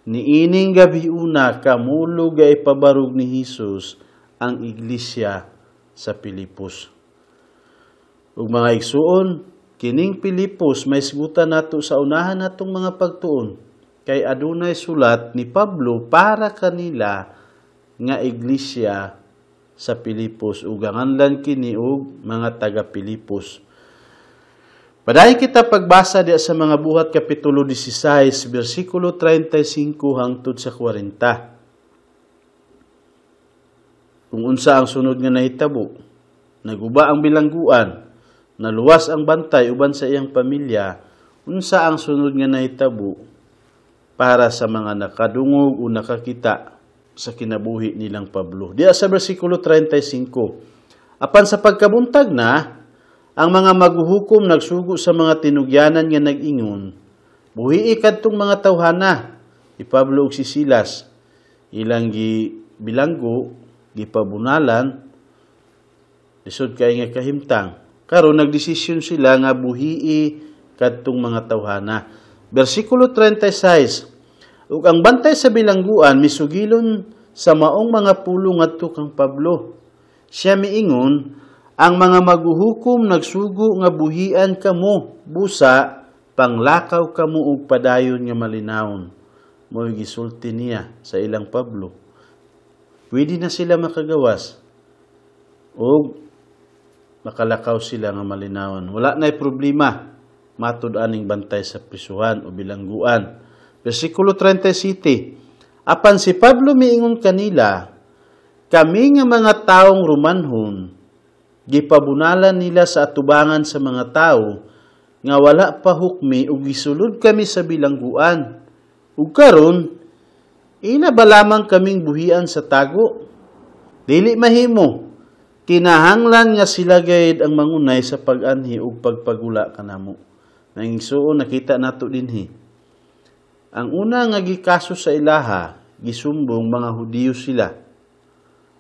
Speaker 1: Niining gabiuna kamulo ga ipabarog ni Hesus ang iglesia sa Pilipos. Ug mga igsuon, kining Pilipos maisgutan nato sa unahan natong mga pagtuon kay adunay sulat ni Pablo para kanila nga iglesia sa Pilipos ug anganlan kini og mga taga Pilipos. Padayon kita pagbasa diya sa mga Buhat kapitulo 16 bersikulo 35 hangtod sa 40. Kung unsa ang sunod nga nahitabo, naguba ang bilangguan, naluwas ang bantay uban sa iyang pamilya, unsa ang sunod nga nahitabo para sa mga nakadungog o nakakita sa kinabuhi nilang Pablo. Diya sa bersikulo 35, apan sa pagkabuntag na, ang mga maghuhukom nagsugo sa mga tinugyanan nga nag-ingon, buhii kadtong mga tawhana, ni Pablo ug si Silas, ilang gibilanggo, gipabunalan, lisod kay nga kahimtang. Karon nagdesisyon sila nga buhii kadtong mga tawhana. Bersikulo 36, ug ang bantay sa bilangguan misugilon sa maong mga pulong ngadto kang Pablo. Siya miingon, ang mga maghuhukom nagsugo nga buhian kamo, busa panglakaw kamo og padayon nga malinawon. Mo'y gisulti niya sa ilang Pablo. Pwede na sila makagawas og makalakaw sila nga malinawon. Wala na'y problema matud aning bantay sa prisuhan o bilangguan. Versikulo 37, apan si Pablo miingon kanila, kami nga mga taong Romanhon, gipabunalan nila sa atubangan sa mga tao nga wala pa hukmi ug gisulod kami sa bilangguan. Ug karon ila ba lamang kaming buhian sa tago? Dili mahimo. Kinahanglan nga sila gayud ang mangunay sa pag-anhi ug pagpagula kanamo. Nangigsuon nakita nato dinhi. Ang una nga gikaso sa ilaha, gisumbong mga Hudiyo sila.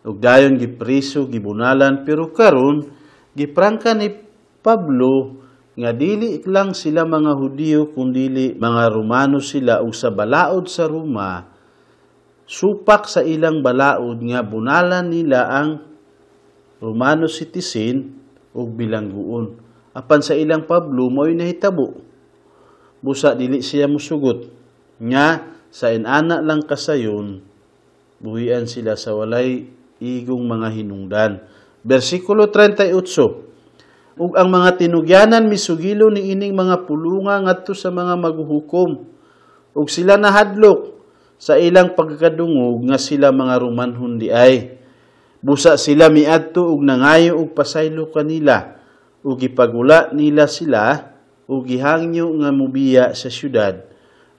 Speaker 1: Ug dayon gipriso, gibunalan, pero karon giprangka ni Pablo nga dili lang sila mga Hudiyo kundili mga Romano sila, ug sa balaod sa Roma supak sa ilang balaod nga bunalan nila ang Romano citizen ug bilangguon. Apan sa ilang Pablo mo'y nahitabo. Busa dili siya musugot nga sa inana lang kasayon buhian sila sa walay igong mga hinungdan. Bersikulo 38. Ug ang mga tinugyanan misugilo ni ining mga pulunga ngadto sa mga maghuhukom. Ug sila nahadlok sa ilang pagkadungog nga sila mga Romanhon di ay. Busa sila miadto ug nangayo og pasaylo kanila, ug gipagula nila sila ug gihangyo nga mobiya sa syudad.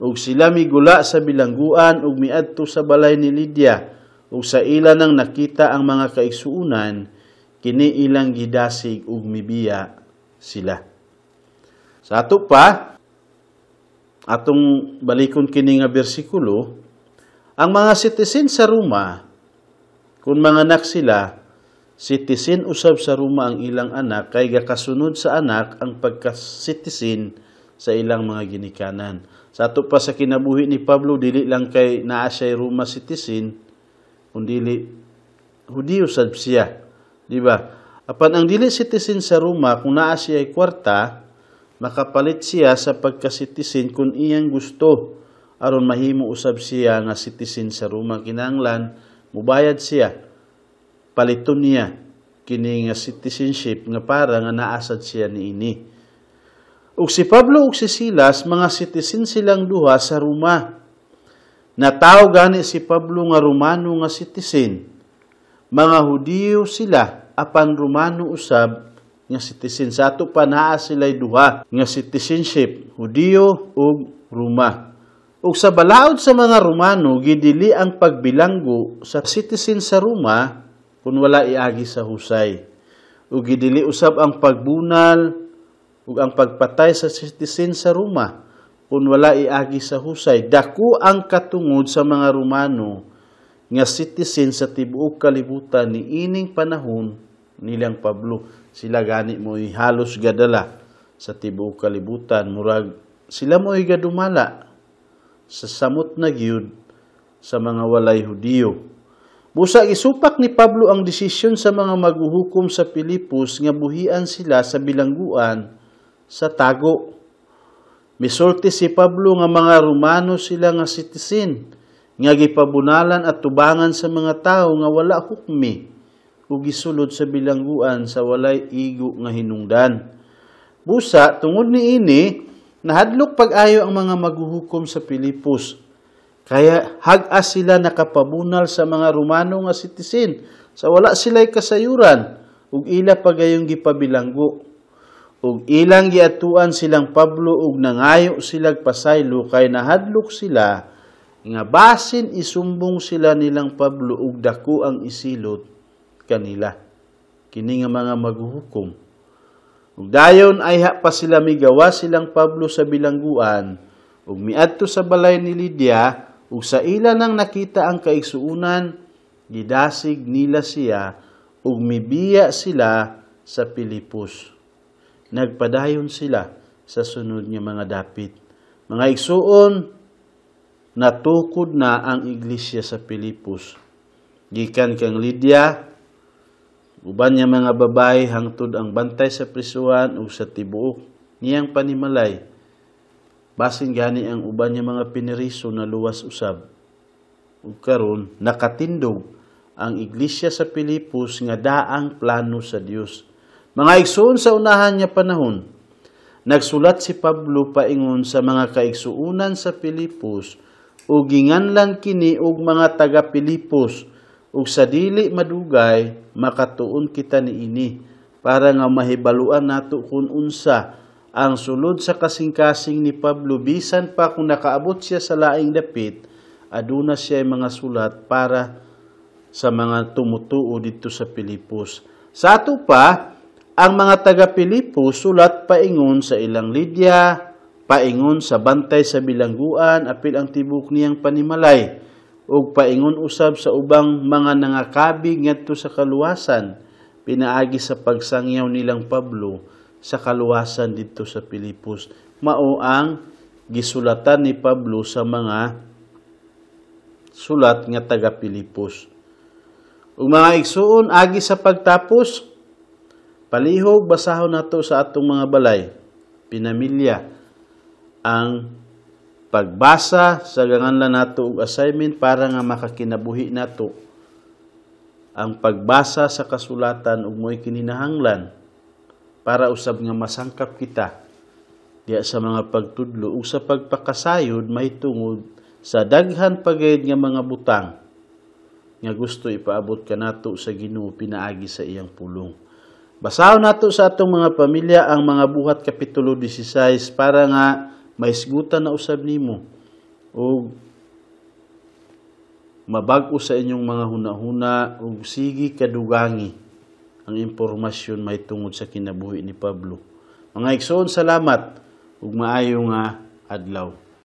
Speaker 1: Ug sila migula sa bilangguan ug miadto sa balay ni Lydia, ug sa ila nang nakita ang mga kaigsuonan, kini ilang gidasig ug mibiya sila. Sa ato pa, atong balikon kini nga bersikulo, ang mga citizen sa Roma, kung mga anak sila, citizen usab sa Roma ang ilang anak, kay gakasunod sa anak ang pagka-citizen sa ilang mga ginikanan. Sa ato pa sa kinabuhi ni Pablo, dili lang kay naa siya'y Roma citizen, kundili Hudiyo sad siya. Di ba? Apan ang dili citizen sa Roma, kung naa siya'y kwarta, makapalit siya sa pagka-citizen kung iyang gusto, aron mahimo usab siya nga citizen sa Roma. Kinahanglan mubayad siya, paliton niya kini nga citizenship nga para nga naasad siya niini. Ug si Pablo ug si Silas, mga citizen silang duha sa Roma. Natawo gani si Pablo nga Romano nga citizen. Mga Hudiyo sila, apan Romano usab nga citizen. Sa ato pa naa sila'y duha nga citizenship, Hudiyo ug Roma. Ug sa balaod sa mga Romano, gidili ang pagbilanggo sa citizen sa Roma kung wala iagi sa husay. Ug gidili usab ang pagbunal ug ang pagpatay sa citizen sa Roma kung wala iagi sa husay. Dako ang katungod sa mga Romano nga citizen sa tibuok kalibutan ni ining panahon nilang Pablo. Sila gani mo'y halos gadala sa tibuok kalibutan. Murag sila mo'y gadumala sa samot na gyud sa mga walay Hudiyo. Busa isupak ni Pablo ang desisyon sa mga maghuhukom sa Pilipos nga buhian sila sa bilangguan sa tago. Misulti si Pablo nga mga Romano sila nga citizen nga gipabunalan at tubangan sa mga tawo nga wala hukmi ug gisulod sa bilangguan sa walay igo nga hinungdan. Busa tungod niini, nahadlok pag-ayo ang mga maghuhukom sa Pilipos. Kaya hag-as sila nakapabunal sa mga Romano nga citizen sa wala sila'y kasayuran ug ila pagayong gipabilanggo. Ug ilang giatuan silang Pablo ug nangayo silag pasaylo kay nahadlok sila nga basin isumbong sila nilang Pablo ug dako ang isilot kanila. Kini nga mga maghuhukom. Ug dayon ayha pa sila migawa silang Pablo sa bilangguan ug miadto sa balay ni Lydia, ug sa ila nang nakita ang kaigsuonan, gidasig nila siya ug mibiya sila sa Pilipos. Nagpadayon sila sa sunod nga mga dapit. Mga igsuon, natukod na ang iglesia sa Pilipos. Gikan kang Lydia, uban niya mga babae hangtod ang bantay sa prisuhan ug sa tibuok niyang panimalay. Basin gani ang uban niya mga piniriso na luwas usab. Ug karon nakatindog ang iglesia sa Pilipos nga daang plano sa Dios. Mga igsuon, sa unahan niya panahon, nagsulat si Pablo paingon sa mga kaigsuonan sa Pilipos ug ginganlan kini og mga taga Pilipos, ug sa dili madugay makatuon kita niini para nga mahibaluan nato kun unsa ang sulod sa kasing-kasing ni Pablo. Bisan pa kung nakaabot siya sa laing dapit, aduna siya mga sulat para sa mga tumutuo didto sa Pilipos. Sa ato pa, ang mga taga Pilipos sulat paingon sa ilang Lydia, paingon sa bantay sa bilangguan, apil ang tibok niyang panimalay, ug paingon usab sa ubang mga nangakabig ngadto sa kaluwasan, pinaagi sa pagsangyaw nilang Pablo sa kaluwasan didto sa Pilipos. Mao ang gisulatan ni Pablo sa mga sulat nga taga Pilipos. Ug mga igsuon, agi sa pagtapos, palihog basahon nato sa atong mga balay, pinamilya, ang pagbasa sa ganganlan nato og assignment para nga makakinabuhi nato ang pagbasa sa kasulatan ug mo'y kininahanglan para usab nga masangkap kita diya sa mga pagtudlo ug sa pagpakasayod mahitungod sa daghan pagayod nga mga butang nga gusto ipaabot kanato sa Ginoo pinaagi sa iyang pulong. Basahon nato sa atong mga pamilya ang mga Buhat kapitulo 16 para nga mahisgutan na usab nimo ug mabag-o sa inyong mga hunahuna ug sige kadugangi ang impormasyon mahitungod sa kinabuhi ni Pablo. Mga igsoon, salamat ug maayo nga adlaw.